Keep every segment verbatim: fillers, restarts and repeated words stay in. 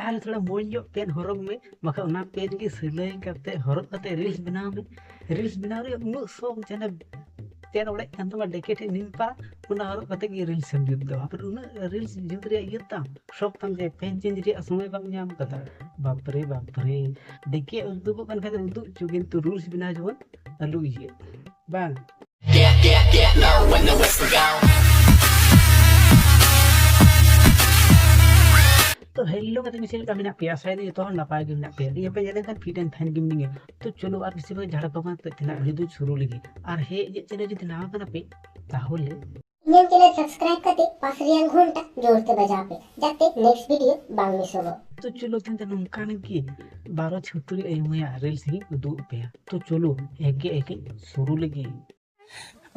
ᱛᱟᱦᱞᱮ ᱛᱷᱚᱲᱟ ᱢᱚᱡᱽ ᱧᱚᱜ ᱯᱮᱱ ᱦᱚᱨᱚᱜ ᱢᱮ, ᱵᱟᱠᱷᱟᱡ ᱚᱱᱟ ᱯᱮᱱ ᱜᱮ ᱥᱤᱞᱟᱹᱭ ᱠᱟᱛᱮ ᱦᱚᱨᱚᱜ ᱠᱟᱛᱮ ᱨᱤᱞᱥ ᱵᱮᱱᱟᱣ ᱢᱮ᱾ ᱨᱤᱞᱥ ᱵᱮᱱᱟᱣ ᱨᱮᱭᱟᱜ ᱩᱱᱟᱹᱜ ᱥᱚᱠ, ᱡᱮᱱᱮ ᱯᱮᱱ ᱚᱲᱮᱡ ᱠᱟᱱ ᱛᱟᱢᱟ, ᱰᱮᱠᱮ ᱴᱷᱮᱡ ᱱᱤᱢᱯᱟ, ᱚᱱᱟ ᱦᱚᱨᱚᱜ ᱠᱟᱛᱮ ᱜᱮ ᱨᱤᱞᱥ ᱮᱢ ᱡᱩᱛ ᱫᱟ᱾ ᱟᱨ ᱩᱱᱟᱹᱜ ᱨᱤᱞᱥ ᱡᱩᱛ ᱨᱮᱭᱟᱜ ᱤᱭᱟᱹ ᱛᱟᱢ, ᱥᱚᱠ ᱛᱟᱢ ᱡᱮ ᱯᱮᱱ ᱪᱮᱧᱡᱽ ᱨᱮᱭᱟᱜ ᱥᱚᱢᱚᱭ ᱵᱟᱢ ᱧᱟᱢ ᱠᱟᱫᱟ᱾ ᱵᱟᱯᱨᱮ ᱵᱟᱯᱨᱮ, ᱰᱮᱠᱮ ᱩᱫᱩᱜᱚᱜ ᱠᱟᱱ ᱠᱷᱟᱡ ᱫᱚ ᱩᱫᱩᱜ ᱪᱚ, ᱠᱤᱱᱛᱩ ᱨᱤᱞᱥ ᱵᱮᱱᱟᱣ ᱡᱮᱢᱚᱱ ᱟᱞᱩ ᱤᱭᱟᱹ, ᱵᱟᱝ? Get, get, get low when the whistle go. ᱛᱚ ᱦᱮᱞᱳ ᱜᱟᱛᱮ ᱠᱚ, ᱪᱮᱫ ᱞᱮᱠᱟ ᱢᱮᱱᱟᱜ ᱯᱮᱭᱟ? ᱟᱥᱟᱭ ᱫᱟᱹᱧ ᱡᱚᱛᱚ ᱦᱚᱲ ᱱᱟᱯᱟᱭ ᱜᱮ ᱢᱮᱱᱟᱜ ᱯᱮᱭᱟ᱾ ᱤᱧ ᱦᱚᱸᱯᱮ ᱧᱮᱞ ᱞᱮᱱᱠᱷᱟᱱ fit and fine ᱜᱮ ᱢᱤᱱᱟᱹᱧᱟ᱾ ᱛᱚ ᱪᱚᱞᱚ ᱟᱨ ᱵᱮᱥᱤ ᱵᱟᱝ ᱡᱷᱟᱲ ᱠᱚ ᱵᱟᱝ ᱛᱮ ᱛᱮᱱᱟᱜ video ᱫᱚ ᱥᱩᱨᱩ ᱞᱮᱜᱮ᱾ ᱟᱨ ᱦᱮᱸ, ᱤᱧᱟᱹᱜ channel ᱡᱩᱫᱤ ᱱᱟᱣᱟ ᱠᱟᱱᱟ ᱯᱮ, ᱛᱟᱦᱚᱞᱮ ᱤᱧᱟᱹᱜ channel subscribe ᱠᱟᱛᱮ ᱯᱟᱥ ᱨᱮᱭᱟᱜ ᱜᱷᱚᱱᱴᱟ ᱡᱳᱨ ᱛᱮ ᱵᱟᱡᱟᱣ ᱯᱮ, ᱡᱟᱛᱮ next video ᱵᱟᱝ ᱢᱤᱥᱚᱜᱚᱜ᱾ ᱛᱚ ᱪᱚᱞᱚ ᱛᱮᱦᱮᱧ ᱫᱚ ᱱᱚᱝᱠᱟᱱ ᱜᱮ ᱵᱟᱨᱚ ᱪᱷᱟᱹᱛᱩᱨᱤ ᱟᱭᱢᱟᱭᱟᱜ reels ᱤᱧ ᱩᱫᱩᱜ ᱟᱯᱮᱭᱟ᱾ ᱛᱚ ᱪᱚᱞᱚ ᱮᱠᱮ ᱮᱠᱮ ᱥᱩᱨᱩ ᱞᱮᱜᱮ᱾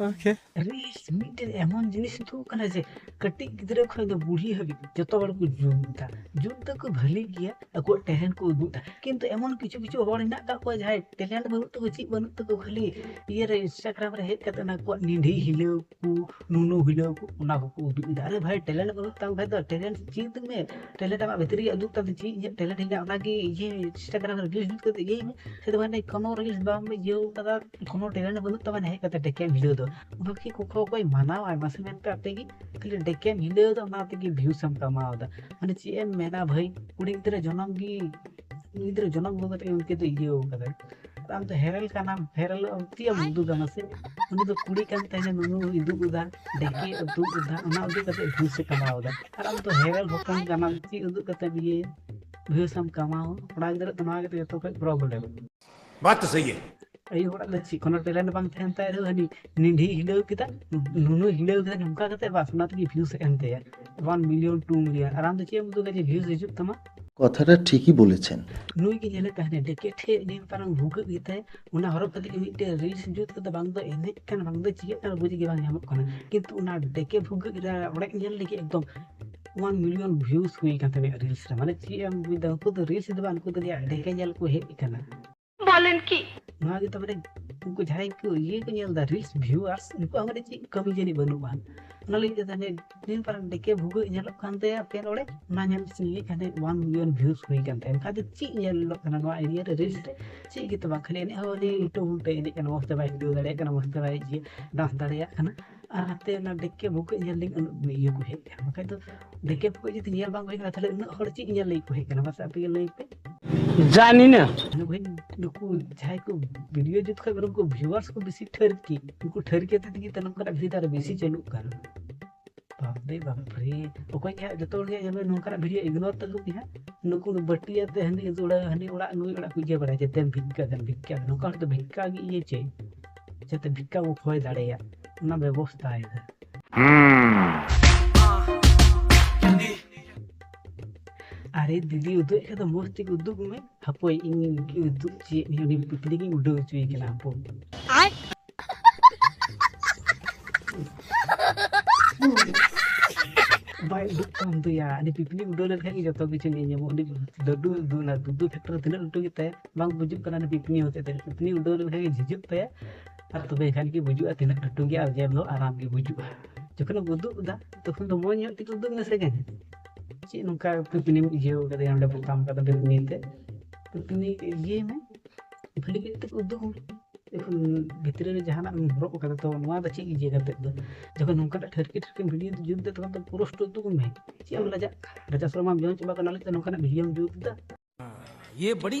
Okay. ᱨᱤᱞᱥ ᱢᱤᱫᱴᱮᱱ ᱮᱢᱚᱱ ᱡᱤᱱᱤᱥ ᱛᱩᱫ ᱠᱟᱱᱟ ᱡᱮ ᱠᱟᱹᱴᱤᱡ ᱜᱤᱫᱽᱨᱟᱹ ᱠᱷᱚᱱ ᱫᱚ ᱵᱩᱲᱦᱤ ᱦᱟᱹᱵᱤᱡ ᱡᱚᱛᱚ ᱦᱚᱲ ᱠᱚ ᱡᱩᱛ ᱫᱟ᱾ ᱡᱩᱛ ᱫᱚᱠᱚ ᱵᱷᱟᱹᱞᱤ ᱜᱮᱭᱟ, ᱟᱠᱚᱣᱟᱜ talent ᱠᱚ ᱩᱫᱩᱜ ᱫᱟ, ᱠᱤᱱᱛᱩ ᱮᱢᱚᱱ ᱠᱤᱪᱷᱩ ᱠᱤᱪᱷᱩ ᱦᱚᱲ ᱦᱮᱱᱟᱜ ᱠᱟᱜ ᱠᱚᱣᱟ ᱡᱟᱦᱟᱸᱭ talent ᱵᱟᱹᱱᱩᱜ ᱛᱟᱠᱚ, ᱪᱮᱫ ᱵᱟᱹᱱᱩᱜ ᱛᱟᱠᱚ, ᱠᱷᱟᱹᱞᱤ ᱤᱭᱟᱹᱨᱮ Instagram ᱨᱮ ᱦᱮᱡ ᱠᱟᱛᱮ ᱚᱱᱟ ᱟᱠᱚᱣᱟᱜ ᱱᱤᱰᱷᱤ ᱦᱤᱞᱟᱹᱣ ᱠᱚ, ᱱᱩᱱᱩ ᱦᱤᱞᱟᱹᱣ ᱠᱚ, ᱚᱱᱟ ᱠᱚᱠᱚ ᱩᱫᱩᱜ ᱮᱫᱟ᱾ ᱟᱨᱮ ᱵᱷᱟᱭ, talent ᱵᱟᱹᱱᱩᱜ ᱛᱟᱢ ᱠᱷᱟᱡ ᱫᱚ talent ᱪᱮᱫ ᱢᱮ, talent ᱟᱢᱟᱜ ᱵᱷᱤᱛᱨᱤ ᱨᱮ ᱩᱫᱩᱜ ᱛᱟᱢ ᱛᱮ ᱪᱮᱫ ᱤᱧᱟᱹᱜ talent ᱦᱮᱱᱟᱜ, ᱚᱱᱟᱜᱮ ᱤᱭᱟᱹ Instagram ᱨᱮ reels ᱡᱩᱛ ᱠᱟᱛᱮ ᱤᱭᱟᱹᱭ ᱢᱮ᱾ ᱥᱮ ᱫᱚ ᱢᱟᱱᱮ ᱠᱳᱱᱳ reels ᱵᱟᱢ ᱤᱭᱟᱹ ᱠᱟᱫᱟ, ᱠᱳᱱᱳ talent ᱵᱟᱹᱱᱩᱜ ᱛᱟᱢᱟ, ᱦᱮᱡ ᱠᱟᱛᱮ ᱰᱮᱠᱮᱢ ᱦᱤᱞᱟᱹᱣ ᱫᱚ᱾ ᱚᱱᱟ ᱠᱤ ᱚᱠᱚᱭ ᱢᱟᱱᱟᱣᱟᱭ ᱢᱟᱥᱮ ᱢᱮᱱ ᱯᱮ ᱟᱯᱮ ᱜᱮ? ᱠᱷᱟᱹᱞᱤ ᱰᱮᱠᱮᱢ ᱦᱤᱞᱟᱹᱣ ᱫᱚ, ᱚᱱᱟ ᱛᱮᱜᱮ views ᱮᱢ ᱠᱟᱢᱟᱣ ᱫᱟ᱾ ᱢᱟᱱᱮ ᱪᱮᱫ ᱮᱢ ᱢᱮᱱᱟ ᱵᱷᱟᱹᱭ, ᱠᱩᱲᱤ ᱜᱤᱫᱽᱨᱟᱹ ᱡᱚᱱᱚᱢ ᱜᱮ, ᱠᱩᱲᱤ ᱜᱤᱫᱽᱨᱟᱹ ᱡᱚᱱᱚᱢ ᱟᱹᱜᱩ ᱠᱟᱛᱮ ᱩᱱᱠᱤ ᱫᱚ ᱤᱭᱟᱹ ᱠᱟᱫᱟᱭ᱾ ᱟᱢ ᱫᱚ ᱦᱮᱨᱮᱞ ᱠᱟᱱᱟᱢ, ᱦᱮᱨᱮᱞ ᱪᱮᱫ ᱮᱢ ᱩᱫᱩᱜᱟ ᱢᱟᱥᱮ? ᱩᱱᱤ ᱫᱚ ᱠᱩᱲᱤ ᱠᱟᱱ ᱛᱟᱭᱱᱟ, ᱱᱩᱱᱩ ᱩᱫᱩᱜ ᱮᱫᱟ, ᱰᱮᱠᱮ ᱩᱫᱩᱜ ᱮᱫᱟ, ᱚᱱᱟ ᱩᱫᱩᱜ ᱠᱟᱛᱮ views ᱮ ᱠᱟᱢᱟᱣ ᱮᱫᱟ᱾ ᱟᱨ ᱟᱢ ᱫᱚ ᱦᱮᱨᱮᱞ ᱦᱚᱯᱚᱱ ᱠᱟᱱᱟᱢ, ᱪᱮᱫ ᱩᱫᱩᱜ ᱠᱟᱛᱮ ᱤᱭᱟᱹ views ᱮᱢ ᱠᱟᱢᱟᱣᱟ? ᱠᱚᱲᱟ ᱜᱤᱫᱽᱨᱟᱹ ᱫᱚ ᱱᱚᱣᱟ ᱜᱮ ᱡᱚᱛᱚ ᱠᱷᱚᱡ problem᱾ बात तो सही है। ᱟᱭᱩ ᱦᱚᱲᱟᱜ ᱫᱚ ᱪᱮᱫ ᱠᱳᱱᱳ talent ᱵᱟᱝ ᱛᱟᱦᱮᱱ ᱛᱟᱭ ᱨᱮᱦᱚᱸ, ᱦᱟᱹᱱᱤ ᱱᱤᱰᱷᱤ ᱦᱤᱞᱟᱹᱣ ᱠᱮᱫᱟ, ᱱᱩᱱᱩ ᱦᱤᱞᱟᱹᱣ ᱠᱮᱫᱟ, ᱱᱚᱝᱠᱟ ᱠᱟᱛᱮ ᱵᱟᱥ ᱚᱱᱟ ᱛᱮᱜᱮ views ᱦᱮᱡ ᱮᱱ ᱛᱟᱭᱟ, one million, two million᱾ ᱟᱨ ᱟᱢ ᱫᱚ ᱪᱮᱫ ᱮᱢ ᱩᱫᱩᱜᱟ ᱡᱮ views ᱦᱤᱡᱩᱜ ᱛᱟᱢᱟ? কথাটা ঠিকই বলেছেন। ᱱᱩᱭ ᱜᱮ ᱧᱮᱞᱮ ᱛᱟᱦᱮᱱᱟ ᱰᱮᱠᱮ ᱴᱷᱮᱡ ᱱᱤᱱ ᱯᱟᱨᱟᱝ ᱵᱷᱩᱜᱟᱹᱜ ᱜᱮᱛᱟᱭ, ᱚᱱᱟ ᱦᱚᱨᱚᱜ ᱠᱟᱛᱮ ᱜᱮ ᱢᱤᱫᱴᱮᱡ reels ᱡᱩᱛ ᱠᱟᱛᱮ ᱵᱟᱝ ᱫᱚ ᱮᱱᱮᱡ ᱠᱟᱱ ᱵᱟᱝ ᱫᱚ ᱪᱤᱠᱟᱹᱜ ᱠᱟᱱ ᱵᱩᱡᱽ ᱜᱮ ᱵᱟᱝ ᱧᱟᱢᱚᱜ ᱠᱟᱱᱟ, ᱠᱤᱱᱛᱩ ᱚᱱᱟ ᱰᱮᱠᱮ ᱵᱷᱩᱜᱟᱹᱜ ᱨᱮ ᱚᱲᱮᱡ ᱧᱮᱞ ᱞᱟᱹᱜᱤᱫ ᱮᱠᱫᱚᱢ one million views ᱦᱩᱭ ᱠᱟᱱ ᱛᱟᱵᱮᱱᱟ reels ᱨᱮ᱾ ᱢᱟᱱᱮ ᱪᱮᱫ ᱮᱢ ᱵᱩᱡᱽ ᱫᱟ, ᱩᱱᱠᱩ ᱫᱚ reels ᱫᱚ ᱵᱟᱝ, ᱩᱱᱠᱩ ᱫᱚ ᱰᱮᱠᱮ ᱧᱮᱞ ᱠᱚ ᱦᱮᱡ ᱠᱟᱱᱟ᱾ ᱯᱟᱞᱮᱱ ᱠᱤ? ᱱᱚᱣᱟ ᱜᱮ ᱛᱟᱨᱢᱟᱱᱮ ᱩᱱᱠᱩ ᱡᱟᱦᱟᱸᱭ ᱠᱚ ᱤᱭᱟᱹ ᱠᱚ ᱧᱮᱞ ᱮᱫᱟ, ᱨᱤᱞᱥ ᱵᱷᱤᱭᱩᱣᱟᱨᱥ, ᱩᱱᱠᱩᱣᱟᱜ ᱢᱟᱱᱮ ᱪᱮᱫ ᱠᱟᱹᱢᱤ ᱡᱟᱹᱱᱤᱡ ᱵᱟᱹᱱᱩᱜᱼᱟ᱾ ᱚᱱᱟ ᱞᱟᱹᱜᱤᱫ ᱛᱮ ᱛᱟᱦᱞᱮ ᱱᱤᱱ ᱯᱟᱨᱟ ᱰᱮᱠᱮ ᱵᱷᱩᱜᱟᱹᱜ ᱧᱮᱞᱚᱜ ᱠᱟᱱ ᱛᱟᱭᱟ ᱯᱮᱱ ᱚᱲᱮᱡ, ᱚᱱᱟ ᱧᱮᱞ ᱥᱮ ᱞᱟᱹᱜᱤᱫ ᱠᱷᱟᱱ ᱚᱣᱟᱱ ᱢᱤᱞᱤᱭᱚᱱ ᱵᱷᱤᱭᱩᱥ ᱦᱩᱭ ᱠᱟᱱ ᱛᱟᱭᱟ᱾ ᱮᱱᱠᱷᱟᱱ ᱫᱚ ᱪᱮᱫ ᱧᱮᱞᱚᱜ ᱠᱟᱱᱟ ᱱᱚᱣᱟ ᱮᱨᱤᱭᱟ ᱨᱮ ᱨᱤᱞᱥ ᱨᱮ? ᱪᱮᱫ ᱜᱮᱛᱚ ᱵᱟᱝ, ᱠᱷᱟᱹᱞᱤ ᱮᱱᱮᱡ ᱦᱚᱸ ᱩᱱᱤ ᱤᱴᱩ ᱩᱞᱴᱟᱹ ᱮᱱᱮᱡ ᱠᱟᱱᱟ, ᱢᱚᱡᱽ ᱛᱮ ᱵᱟᱭ ᱵᱷᱤᱰᱤᱭᱳ ᱫᱟᱲᱮᱭᱟᱜ ᱠᱟᱱᱟ, ᱢᱚᱡᱽ ᱛᱮ ᱵᱟᱭ ᱤᱭᱟᱹ ᱰᱟᱱᱥ ᱫᱟᱲᱮᱭᱟᱜ ᱠᱟᱱᱟ᱾ ᱟᱨ ᱦᱟᱱᱛᱮ ᱚᱱᱟ ᱰᱮᱠᱮ ᱵᱷᱩᱜᱟᱹᱜ ᱧᱮᱞ ᱞᱟᱹᱜᱤᱫ ᱩᱱᱟᱹᱜ ᱤᱭᱟᱹ ᱠᱚ ᱦᱮᱡ ᱠᱟᱱᱟ, ᱵᱟᱠᱷᱟᱡ ᱫᱚ ᱰᱮᱠᱮ ᱵᱷᱩᱜᱟᱹᱜ ᱡᱩᱫᱤ ᱧᱮᱞ ᱵᱟᱝ ᱠᱚ ᱦᱮᱡ ᱠᱟᱱᱟ, ᱛᱟᱦᱞᱮ ᱩᱱᱟᱹᱜ ᱦᱚᱲ ᱪᱮᱫ ᱧᱮᱞ ᱞᱟᱹᱜᱤᱫ ᱠᱚ ᱦᱮᱡ ᱠᱟᱱᱟ? ᱢᱟᱥᱮ ᱟᱯᱮ ᱜᱮ ᱞᱟᱹᱭ ᱯᱮ᱾ ᱡᱟᱱᱤ ᱱᱟ᱾ ᱟᱫᱚ ᱵᱷᱟᱹᱭ, ᱱᱩᱠᱩ ᱡᱟᱦᱟᱸᱭ ᱠᱚ ᱵᱷᱤᱰᱤᱭᱳ ᱡᱩᱛ ᱠᱷᱚᱡ ᱵᱚᱨᱚᱝ ᱠᱚ ᱵᱷᱤᱭᱩᱣᱟᱨᱥ ᱠᱚ ᱵᱮᱥᱤ ᱴᱷᱟᱹᱨᱠᱤ, ᱩᱱᱠᱩ ᱴᱷᱟᱹᱨᱠᱤ ᱛᱮ ᱛᱮᱜᱮ ᱛᱚ ᱱᱚᱝᱠᱟᱱᱟᱜ ᱵᱷᱤᱰᱤᱭᱳ ᱫᱚ ᱟᱨᱚ ᱵᱮᱥᱤ ᱪᱟᱹᱞᱩᱜ ᱠᱟᱱᱟ᱾ ᱵᱟᱯ ᱨᱮ ᱵᱟᱯ ᱨᱮ, ᱚᱠᱚᱭ ᱜᱮ ᱦᱟᱸᱜ, ᱡᱚᱛᱚ ᱦᱚᱲ ᱜᱮ ᱧᱮᱞ ᱢᱮ, ᱱᱚᱝᱠᱟᱱᱟᱜ ᱵᱷᱤᱰᱤᱭᱳ ᱤᱜᱱᱳᱨ ᱛᱟᱠᱚ ᱯᱮ ᱦᱟᱸᱜ᱾ ᱱᱩᱠᱩ ᱫᱚ ᱵᱟᱹᱴᱤ ᱟᱛᱮ ᱦᱟᱺᱰᱤ ᱟᱹᱛᱩ ᱚᱲᱟᱜ, ᱦᱟᱺᱰᱤ ᱚᱲᱟᱜ ᱱᱩᱭ ᱚᱲᱟᱜ ᱠᱚ ᱤᱭᱟᱹ ᱵᱟᱲᱟᱭᱟ, ᱡᱮ ᱫᱮᱱ ᱵᱷᱤᱠᱠᱟ, ᱫᱮᱱ ᱵᱷᱤᱠᱠᱟ᱾ ᱱᱚᱝᱠᱟ ᱦᱚᱲ ᱫᱚ ᱵᱷᱤᱠᱠᱟ ᱜᱮ ᱤᱭᱟᱹ ᱪᱮᱫ, ᱡᱟᱛᱮ ᱵᱷᱤᱠᱠᱟ ᱵᱚ ᱠᱷᱚᱭ ᱫᱟᱲᱮᱭᱟᱜ, ᱚᱱᱟ ᱵᱮᱵᱚᱥᱛᱷᱟᱭ ᱫᱟ᱾ ᱟᱨᱮ ᱫᱤᱫᱤ, ᱩᱫᱩᱜ ᱮᱫ ᱠᱷᱟᱡ ᱫᱚ ᱢᱚᱡᱽ ᱛᱮᱜᱮ ᱩᱫᱩᱜ ᱢᱮ᱾ ᱦᱟᱯᱳᱭ, ᱤᱧ ᱩᱫᱩᱜ ᱪᱮᱫ ᱢᱮᱭᱟ, ᱩᱱᱤ ᱯᱤᱯᱲᱤ ᱜᱤᱧ ᱩᱰᱟᱹᱣ ᱦᱚᱪᱚᱭᱮ ᱠᱟᱱᱟ ᱦᱟᱯᱳᱭ᱾ ᱵᱟᱭ ᱩᱰᱩᱠ ᱛᱟᱢ ᱫᱚᱭᱟ, ᱩᱱᱤ ᱯᱤᱯᱲᱤ ᱩᱰᱟᱹᱣ ᱞᱮᱱᱠᱷᱟᱱ ᱜᱮ ᱡᱚᱛᱚ ᱠᱤᱪᱷᱩ ᱧᱮᱞ ᱧᱟᱢᱚᱜᱼᱟ᱾ ᱩᱱᱤ ᱞᱟᱹᱰᱩ ᱩᱫᱩᱜ ᱮᱱᱟ, ᱫᱩᱫᱩ ᱯᱷᱮᱠᱴᱚᱨ ᱛᱤᱱᱟᱹᱜ ᱞᱟᱹᱴᱩ ᱜᱮᱛᱟᱭᱟ, ᱵᱟᱝ ᱵᱩᱡᱩᱜ ᱠᱟᱱᱟ ᱩᱱᱤ ᱯᱤᱯᱲᱤ ᱦᱚᱛᱮᱡ ᱛᱮ᱾ ᱯᱤᱯᱲᱤ ᱩᱰᱟᱹᱣ ᱞᱮᱱᱠᱷᱟᱱ ᱜᱮ ᱡᱷᱤᱡᱩᱜ ᱛᱟᱭᱟ, ᱟᱨ ᱛᱚᱵᱮ ᱠᱷᱟᱱ ᱜᱮ ᱵᱩᱡᱩᱜᱼᱟ ᱛᱤᱱᱟᱹᱜ ᱞᱟᱹᱴᱩ ᱜᱮᱭᱟ, ᱟᱨ ᱧᱮᱞ ᱦᱚᱸ ᱟᱨᱟᱢ ᱜᱮ ᱵᱩᱡᱩᱜᱼᱟ᱾ ᱡᱚᱠᱷᱚᱱᱮᱢ ᱩᱫᱩᱜ ᱮᱫᱟ, ᱛᱚᱠᱷᱚᱱ ᱫᱚ ᱢᱚᱡᱽ ᱧᱚᱜ ᱛᱮᱜᱮ ᱩᱫᱩᱜ ᱢᱮᱥᱮ ᱜᱮ᱾ ᱪᱮᱫ ᱱᱚᱝᱠᱟ ᱯᱤᱯᱤᱱᱤᱢ ᱤᱭᱟᱹᱣ ᱠᱟᱫᱟ ᱚᱸᱰᱮ ᱵᱳᱛᱟᱢ ᱠᱟᱫᱟ ᱯᱤᱯᱤᱱᱤ ᱛᱮ? ᱯᱤᱯᱤᱱᱤ ᱤᱭᱟᱹᱭ ᱢᱮ, ᱵᱷᱟᱹᱞᱤ ᱠᱟᱛᱮ ᱩᱫᱩᱜ ᱢᱮ᱾ ᱮᱠᱷᱚᱱ ᱵᱷᱤᱛᱨᱤ ᱨᱮ ᱡᱟᱦᱟᱱᱟᱜ ᱮᱢ ᱦᱚᱨᱚᱜ ᱠᱟᱫᱟ, ᱛᱚ ᱱᱚᱣᱟ ᱫᱚ ᱪᱮᱫ ᱤᱭᱟᱹ ᱠᱟᱛᱮ ᱫᱚ? ᱡᱚᱠᱷᱚᱱ ᱱᱚᱝᱠᱟᱱᱟᱜ ᱴᱷᱟᱹᱨᱠᱤ ᱴᱷᱟᱹᱨᱠᱤᱢ ᱵᱷᱤᱰᱤᱭᱳ ᱡᱩᱛ ᱫᱟ, ᱛᱚᱠᱷᱚᱱ ᱫᱚ ᱯᱩᱨᱟᱹ ᱥᱴᱳᱨ ᱩᱫᱩᱜ ᱢᱮ᱾ ᱪᱮᱫ ᱮᱢ ᱞᱟᱡᱟᱜ ᱠᱟᱱᱟ? ᱞᱟᱡᱟ ᱥᱚᱨᱚᱢ ᱵᱟᱢ ᱡᱚᱢ ᱪᱟᱵᱟ ᱠᱟᱱᱟ, ᱞᱟᱹᱜᱤᱫ ᱛᱮ ᱱᱚᱝᱠᱟᱱᱟᱜ ᱵᱷᱤᱰᱤᱭᱳᱢ ᱡᱩᱛ ᱫᱟ?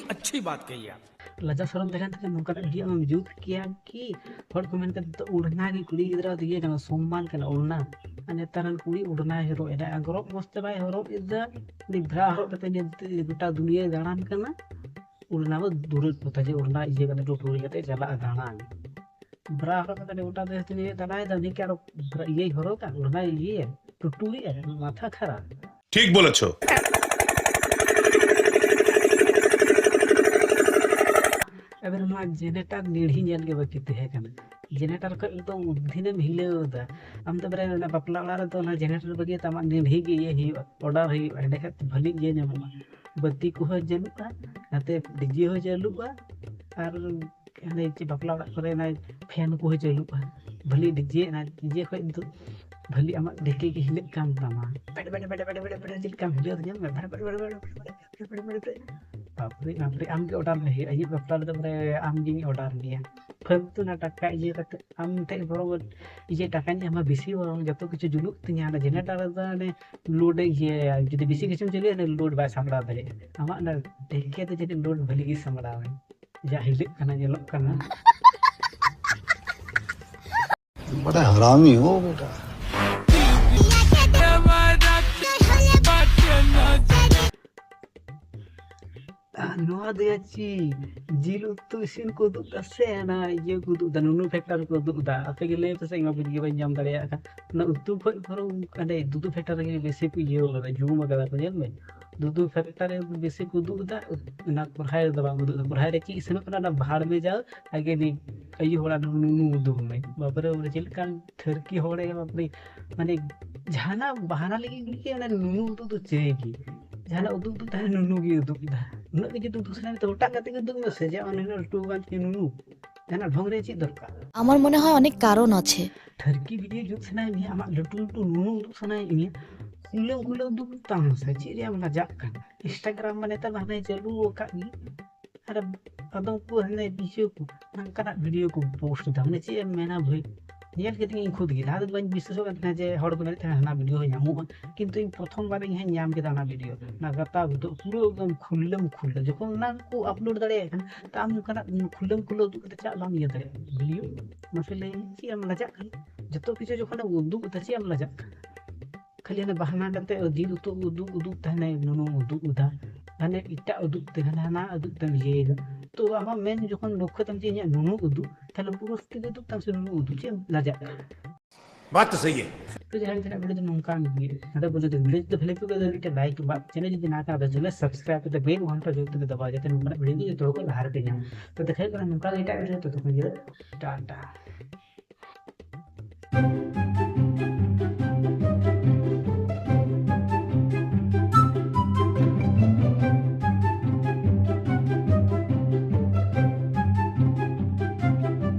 ᱞᱟᱡᱟ ᱥᱚᱨᱚᱢ ᱛᱟᱦᱮᱸ ᱞᱮᱱ ᱛᱟᱦᱮᱸ ᱱᱚᱝᱠᱟᱱᱟᱜ ᱵᱷᱤᱰᱤᱭᱳ ᱟᱢᱮᱢ ᱡᱩᱛ ᱠᱮᱭᱟ ᱠᱤ? ᱦᱚᱲ ᱠᱚ ᱢᱮᱱ ᱠᱟᱫᱟ, "ᱛᱚ ᱩᱲᱱᱟ ᱜᱮ ᱠᱩᱲᱤ ᱜᱤᱫᱽᱨᱟᱹ ᱫᱚ ᱤᱭᱟᱹ ᱠᱟᱱᱟ, ᱥᱚᱢᱢᱟᱱ ᱠᱟᱱᱟ ᱩᱲᱱᱟ᱾ ᱟᱨ ᱱᱮᱛᱟᱨ ᱨᱮᱱ ᱠᱩᱲᱤ ᱩᱲᱱᱟᱭ ᱦᱚᱨᱚᱜ ᱮᱫᱟ, ᱟᱸᱜᱽᱨᱚᱵ ᱢᱚᱡᱽ ᱛᱮ ᱵᱟᱭ ᱦᱚᱨᱚᱜ ᱮᱫᱟ, ᱩᱱᱤ ᱵᱷᱨᱟ ᱦᱚᱨᱚᱜ ᱠᱟᱛᱮ ᱱᱤᱛ ᱜᱚᱴᱟ ᱫᱩᱱᱤᱭᱟᱹᱭ ᱫᱟᱬᱟᱱ ᱠᱟᱱᱟ᱾ ᱩᱲᱱᱟ ᱢᱟ ᱫᱩᱨᱮᱨ ᱠᱚᱛᱷᱟ ᱡᱮ ᱩᱲᱱᱟ ᱤᱭᱟᱹ ᱠᱟᱛᱮ ᱴᱩᱴᱩᱨᱤ ᱠᱟᱛᱮ ᱪᱟᱞᱟᱜᱼᱟ ᱫᱟᱬᱟᱱ᱾ ᱵᱷᱨᱟ ᱦᱚᱨᱚᱜ ᱠᱟᱛᱮ ᱜᱚᱴᱟ ᱫᱮᱥ ᱫᱩᱱᱤᱭᱟᱹᱭ ᱫᱟᱬᱟᱭᱮᱫᱟ, ᱩᱱᱤ ᱠᱤ ᱟᱨᱚ ᱵᱷᱨᱟ ᱤᱭᱟᱹᱭ ᱦᱚᱨᱚᱜᱟ? ᱩᱲᱱᱟᱭ ᱤᱭᱟᱹᱭᱟ, ᱴᱩᱴᱩᱨᱤᱜᱼᱟ? ᱢᱟᱛᱷᱟ ᱠᱷᱟᱨᱟᱯ᱾" ᱴᱷᱤᱠ ᱵᱚᱞᱮᱪᱷᱚ᱾ ᱮᱵᱟᱨ ᱱᱚᱣᱟ ᱡᱮᱱᱮᱴᱟᱨ ᱱᱤᱲᱦᱤ ᱧᱮᱞ ᱜᱮ ᱵᱟᱹᱠᱤ ᱛᱟᱦᱮᱸ ᱠᱟᱱᱟ᱾ ᱡᱮᱱᱮᱴᱟᱨ ᱠᱷᱚᱡ ᱮᱠᱫᱚᱢ ᱩᱫᱽᱫᱷᱤᱱᱮᱢ ᱦᱤᱞᱟᱹᱣ ᱮᱫᱟ᱾ ᱟᱢ ᱫᱚ ᱵᱟᱨᱭᱟ ᱚᱱᱟ ᱵᱟᱯᱞᱟ ᱚᱲᱟᱜ ᱨᱮᱫᱚ ᱚᱱᱟ ᱡᱮᱱᱮᱴᱟᱨ ᱵᱟᱹᱜᱤ ᱠᱟᱛᱮ ᱟᱢᱟᱜ ᱱᱤᱲᱦᱤ ᱜᱮ ᱤᱭᱟᱹ ᱦᱩᱭᱩᱜᱼᱟ, ᱚᱰᱟᱨ ᱦᱩᱭᱩᱜᱼᱟ, ᱮᱸᱰᱮ ᱠᱷᱟᱡ ᱵᱷᱟᱹᱞᱤ ᱤᱭᱟᱹ ᱧᱟᱢᱚᱜᱼᱟ᱾ ᱵᱟᱹᱛᱤ ᱠᱚᱦᱚᱸ ᱪᱟᱹᱞᱩᱜᱼᱟ, ᱱᱟᱛᱮ ᱰᱤᱡᱮ ᱦᱚᱸ ᱪᱟᱹᱞᱩᱜᱼᱟ, ᱟᱨ ᱦᱟᱱᱮ ᱪᱮᱫ ᱵᱟᱯᱞᱟ ᱚᱲᱟᱜ ᱠᱚᱨᱮ ᱚᱱᱟ ᱯᱷᱮᱱ ᱠᱚᱦᱚᱸ ᱪᱟᱹᱞᱩᱜᱼᱟ, ᱵᱷᱟᱹᱞᱤ ᱰᱤᱡᱮ, ᱚᱱᱟ ᱰᱤᱡᱮ ᱠᱷᱚᱡ ᱱᱤᱛᱚᱜ ᱵᱷᱟᱹᱞᱤ ᱟᱢᱟᱜ ᱰᱷᱮᱠᱮ ᱜᱮ ᱦᱤᱞᱟᱹᱜ ᱠᱟᱱ ᱛᱟᱢᱟ, ᱵᱮᱰ ᱵᱮᱰ ᱵᱮᱰ ᱵᱮᱰ ᱵᱮᱰ ᱵᱮᱰ ᱪᱮᱫ ᱞᱮᱠᱟᱢ ᱦᱤᱞᱟᱹᱣ ᱧᱮᱞ ᱢᱮ, ᱵᱮᱰ ᱵᱮᱰ ᱵᱮᱰ ᱵᱮᱰ ᱵᱮᱰ ᱵᱮᱰ ᱵᱮᱰ ᱵᱮᱰ᱾ ᱵᱟᱯᱨᱮ ᱵᱟᱯᱨᱮ, ᱟᱢ ᱜᱮ ᱚᱰᱟᱨ ᱢᱮ ᱦᱩᱭᱩᱜᱼᱟ, ᱤᱧᱟᱹᱜ ᱵᱟᱯᱞᱟ ᱨᱮᱫᱚ ᱵᱚᱞᱮ ᱟᱢ ᱜᱤᱧ ᱚᱰᱟᱨ ᱢᱮᱭᱟ᱾ ᱯᱷᱟᱞᱛᱩ ᱚᱱᱟ ᱴᱟᱠᱟ ᱤᱭᱟᱹ ᱠᱟᱛᱮ ᱟᱢ ᱴᱷᱮᱡ ᱵᱚᱨᱚᱝ ᱤᱭᱟᱹ ᱴᱟᱠᱟᱧ ᱮᱢᱟ ᱵᱮᱥᱤ, ᱵᱚᱨᱚᱝ ᱡᱚᱛᱚ ᱠᱤᱪᱷᱩ ᱡᱩᱞᱩᱜ ᱛᱤᱧᱟ, ᱚᱱᱟ ᱡᱮᱱᱟᱨᱮᱴᱟᱨ ᱨᱮᱫᱚ ᱚᱱᱮ ᱞᱳᱰ ᱮ ᱤᱭᱟᱹᱭᱟ, ᱡᱩᱫᱤ ᱵᱮᱥᱤ ᱠᱤᱪᱷᱩᱢ ᱪᱟᱹᱞᱩᱭᱟ ᱚᱱᱟ ᱞᱳᱰ ᱵᱟᱭ ᱥᱟᱢᱵᱲᱟᱣ ᱫᱟᱲᱮᱭᱟᱜᱼᱟ᱾ ᱟᱢᱟᱜ ᱚᱱᱟ ᱰᱷᱮᱠᱮ ᱫᱚ ᱡᱟᱹᱱᱤᱡ ᱞᱳᱰ ᱵᱷᱟᱹᱞᱤ ᱜᱮ ᱥᱟᱢᱵᱲᱟᱣᱟᱭ, ᱡᱟ ᱦᱤᱞᱟᱹᱜ ᱠᱟᱱᱟ ᱧᱮᱞᱚᱜ ᱠᱟᱱᱟ᱾ बड़ा हरामी हो बेटा। ᱟᱨ ᱱᱚᱣᱟ ᱫᱚ ᱭᱟ ᱪᱮᱫ ᱡᱤᱞ ᱩᱛᱩ ᱤᱥᱤᱱ ᱠᱚ ᱩᱫᱩᱜ ᱫᱟ ᱥᱮ ᱚᱱᱟ ᱤᱭᱟᱹ ᱠᱚ ᱩᱫᱩᱜ ᱫᱟ, ᱱᱩᱱᱩ ᱯᱷᱮᱠᱴᱟᱨ ᱠᱚ ᱩᱫᱩᱜ ᱫᱟ? ᱟᱯᱮ ᱜᱮ ᱞᱟᱹᱭ ᱯᱮᱥᱮ, ᱤᱧ ᱢᱟ ᱵᱩᱡᱽ ᱜᱮ ᱵᱟᱹᱧ ᱧᱟᱢ ᱫᱟᱲᱮᱭᱟᱜ ᱠᱟᱱ᱾ ᱚᱱᱟ ᱩᱛᱩ ᱠᱷᱚᱡ ᱵᱚᱨᱚᱝ ᱚᱸᱰᱮ ᱫᱩᱫᱩ ᱯᱷᱮᱠᱴᱟᱨ ᱨᱮᱜᱮ ᱵᱮᱥᱤ ᱠᱚ ᱤᱭᱟᱹ ᱠᱟᱫᱟ, ᱡᱩᱢ ᱠᱟᱫᱟ ᱠᱚ᱾ ᱧᱮᱞ ᱢᱮ, ᱫᱩᱫᱩ ᱯᱷᱮᱠᱴᱟᱨ ᱨᱮ ᱵᱮᱥᱤ ᱠᱚ ᱩᱫᱩᱜ ᱫᱟ, ᱚᱱᱟ ᱠᱚᱨᱦᱟᱭ ᱨᱮᱫᱚ ᱵᱟᱝ ᱩᱫᱩᱜ ᱫᱟ᱾ ᱠᱚᱨᱦᱟᱭ ᱨᱮ ᱪᱮᱫ ᱤᱥᱤᱱᱚᱜ ᱠᱟᱱᱟ ᱚᱱᱟ ᱵᱷᱟᱲ ᱢᱮ ᱡᱟᱣ, ᱟᱜᱮ ᱱᱤ ᱟᱭᱩ ᱦᱚᱲᱟᱜ ᱱᱩᱱᱩ ᱩᱫᱩᱜ ᱢᱮ᱾ ᱵᱟᱯᱨᱮ ᱵᱟᱯᱨᱮ, ᱪᱮᱫ ᱞᱮᱠᱟᱱ ᱴᱷᱟᱹᱨᱠᱤ ᱦᱚᱲ ᱮ ᱵᱟᱯᱨᱮ, ᱢᱟᱱᱮ ᱡᱟᱦᱟᱱᱟᱜ ᱵᱟᱦᱟᱱᱟ ᱞᱟᱹᱜᱤᱫ ᱜᱮ ᱚᱱᱟ ᱱᱩᱱᱩ ᱩᱫᱩᱜ ᱫᱚ ᱪᱟᱹᱭ ᱜᱮ᱾ ᱡᱟᱦᱟᱱᱟᱜ ᱩᱫᱩᱜ ᱩᱫᱩᱜ ᱛᱟᱦᱮᱱ ᱱᱩᱱᱩ ᱜᱮ ᱩᱫᱩᱜ ᱫᱟ᱾ ᱩᱱᱟᱹᱜ ᱜᱮ ᱡᱩᱫᱤ ᱩᱫᱩᱜ ᱥᱟᱱᱟᱭᱟ ᱛᱚ ᱚᱴᱟᱜ ᱠᱟᱛᱮ ᱜᱮ ᱩᱫᱩᱜ ᱢᱮᱥᱮ, ᱡᱮ ᱚᱱᱟ ᱱᱩᱱᱟᱹᱜ ᱞᱟᱹᱴᱩ ᱜᱟᱱ ᱪᱮᱫ ᱱᱩᱱᱩ, ᱡᱟᱦᱟᱱᱟᱜ ᱰᱷᱚᱝ ᱨᱮ ᱪᱮᱫ ᱫᱚᱨᱠᱟᱨ? আমার মনে হয় অনেক কারণ আছে। ᱴᱷᱟᱹᱨᱠᱤ ᱵᱷᱤᱰᱤᱭᱳ ᱡᱩᱛ ᱥᱟᱱᱟᱭᱮᱫ ᱢᱮᱭᱟ, ᱟᱢᱟᱜ ᱞᱟᱹᱴᱩ ᱞᱟᱹᱴᱩ ᱱᱩᱱᱩ ᱩᱫᱩᱜ ᱥᱟᱱᱟᱭᱮᱫ ᱢᱮᱭᱟ, ᱠᱷᱩᱞᱟᱹᱢ ᱠᱷᱩᱞᱟᱹ ᱩᱫᱩᱜ ᱛᱟᱢ ᱥᱮ, ᱪᱮᱫ ᱨᱮᱭᱟᱜ ᱮᱢ ᱞᱟᱡᱟᱜ ᱠᱟᱱᱟ? ᱤᱱᱥᱴᱟᱜᱨᱟᱢ ᱢᱟ ᱱᱮᱛᱟᱨ ᱢᱟ ᱦᱟᱱᱮ ᱪᱟᱹᱞᱩ ᱟᱠᱟᱫ ᱜᱮ, ᱟᱨ ᱟᱫᱚᱢ ᱠᱚ ᱦᱟᱱᱮ ᱤᱭᱟᱹ ᱠᱚ ᱱᱚᱝᱠᱟᱱᱟᱜ ᱵᱷᱤᱰᱤᱭᱳ ᱠᱚ ᱯᱳᱥᱴ ᱮᱫᱟ, ᱢᱟᱱᱮ ᱪᱮᱫ ᱮᱢ ᱢᱮᱱᱟ ᱵᱷᱟᱹᱭ, ᱧᱮᱞ ᱠᱮᱫᱟᱹᱧ ᱤᱧ ᱠᱷᱩᱫ ᱜᱮ᱾ ᱞᱟᱦᱟ ᱫᱚ ᱵᱟᱹᱧ ᱵᱤᱥᱣᱟᱥᱚᱜ ᱠᱟᱱ ᱛᱟᱦᱮᱱᱟ ᱡᱮ ᱦᱚᱲ ᱠᱚ ᱢᱮᱱᱮᱫ ᱛᱟᱦᱮᱱᱟ ᱦᱟᱱᱟ ᱵᱷᱤᱰᱤᱭᱳ ᱦᱚᱸ ᱧᱟᱢᱚᱜᱼᱟ, ᱠᱤᱱᱛᱩ ᱤᱧ ᱯᱨᱚᱛᱷᱚᱢ ᱵᱟᱨ ᱤᱧ ᱦᱚᱸᱧ ᱧᱟᱢ ᱠᱮᱫᱟ ᱚᱱᱟ ᱵᱷᱤᱰᱤᱭᱳ, ᱚᱱᱟ ᱜᱟᱛᱟ ᱜᱩᱫᱩᱜ ᱯᱩᱨᱟᱹ ᱮᱠᱫᱚᱢ ᱠᱷᱩᱞᱞᱟᱹᱢ ᱠᱷᱩᱞᱞᱟᱹ᱾ ᱡᱚᱠᱷᱚᱱ ᱚᱱᱟ ᱠᱚ ᱟᱯᱞᱳᱰ ᱫᱟᱲᱮᱭᱟᱜ ᱠᱟᱱᱟ, ᱛᱚ ᱟᱢ ᱱᱚᱝᱠᱟᱱᱟᱜ ᱠᱷᱩᱞᱞᱟᱹᱢ ᱠᱷᱩᱞᱞᱟᱹ ᱩᱫᱩᱜ ᱠᱟᱛᱮ ᱪᱟᱜ ᱵᱟᱢ ᱤᱭᱟᱹ ᱫᱟᱲᱮᱭᱟᱜᱼᱟ ᱵᱷᱤᱰᱤᱭᱳ? ᱢᱟᱥᱮ ᱞᱟᱹᱭ ᱢᱮ, ᱪᱮᱫ ᱮᱢ ᱞᱟᱡᱟᱜ ᱠᱟᱱᱟ? ᱡᱚᱛᱚ ᱠᱤᱪᱷᱩ ᱡᱚᱠᱷᱚᱱᱮᱢ ᱩᱫᱩᱜ ᱮᱫᱟ, ᱪᱮᱫ ᱮᱢ ᱞᱟᱡᱟᱜ ᱠᱟᱱᱟ? ᱠᱷᱟᱹᱞᱤ ᱦᱟᱱᱮ ᱵᱟᱦᱟᱱᱟ ᱠᱟᱛᱮ ᱡᱤᱞ ᱩᱛᱩ ᱩᱫᱩᱜ ᱩᱫᱩᱜ ᱛᱟᱦᱮᱱᱟᱭ, ᱱᱩᱱᱩ ᱩᱫᱩᱜ ᱮᱫᱟ, ᱦᱟᱱᱮ ᱮᱴᱟᱜ ᱩᱫᱩᱜ ᱛᱮ, ᱦᱟᱱᱮ ᱦᱟᱱᱟ ᱩᱫᱩᱜ ᱛᱮᱢ ᱤᱭᱟᱹᱭᱮᱫᱟ᱾ ᱛᱚ ᱟᱢᱟᱜ ᱢᱮᱱ ᱡᱚᱠᱷᱚᱱ ᱞᱚᱠᱠᱷᱚ ᱛᱟᱢ ᱡᱮ ᱤᱧᱟᱹᱜ ᱱᱩᱱᱩ ᱩᱫᱩᱜ, ᱛᱟᱦᱞᱮ ᱯᱩᱨᱟᱹ ᱥᱚᱛᱤ ᱜᱮ ᱩᱫᱩᱜ ᱛᱟᱢ ᱥᱮ ᱱᱩᱱᱩ ᱩᱫᱩᱜ, ᱪᱮᱫ ᱮᱢ ᱞᱟᱡᱟᱜ ᱠᱟᱱᱟ? बात तो सही है। ᱛᱚ ᱡᱟᱦᱟᱸ ᱛᱤᱱᱟᱹᱜ ᱵᱷᱤᱰᱤᱭᱳ ᱫᱚ ᱱᱚᱝᱠᱟᱱ ᱜᱮ, ᱱᱚᱰᱮ ᱵᱚᱞᱮ ᱫᱚ ᱵᱷᱤᱰᱤᱭᱳ ᱡᱩᱫᱤ ᱵᱷᱟᱞᱮ ᱯᱮ ᱵᱩᱡᱷᱟᱹᱣ ᱢᱤᱫᱴᱮᱱ ᱞᱟᱭᱤᱠ ᱵᱟ ᱪᱮᱱᱮᱞ ᱡᱩᱫᱤ ᱱᱟᱣᱟ ᱠᱟᱱᱟ ᱛᱚ ᱪᱮᱱᱮᱞ ᱥᱟᱵᱥᱠᱨᱟᱭᱤᱵ ᱠᱟᱛᱮ ᱵᱮᱞ ᱜᱷᱚᱱᱴᱟ ᱡᱚᱞᱫᱤ ᱛᱮ ᱫᱟᱵᱟᱣ, ᱡᱟᱛᱮ ᱱᱚᱝᱠᱟᱱᱟᱜ ᱵᱷᱤᱰᱤᱭᱳ ᱡᱚᱛᱚ ᱦᱚᱲ ᱠᱚ ᱞᱟᱦᱟ ᱨᱮᱯᱮ ᱧᱟᱢ᱾ ᱛᱚ ᱫᱮᱠᱷᱟ ᱦᱩᱭᱩᱜ ᱠᱟᱱᱟ ᱱᱚᱝᱠᱟ ᱜᱮ ᱮᱴᱟᱜ ᱵᱷᱤᱰᱤᱭᱳ, ᱛᱚᱛᱚᱠᱷᱚᱱ ᱡᱚᱦᱟᱨ, ᱴᱟᱴᱟ᱾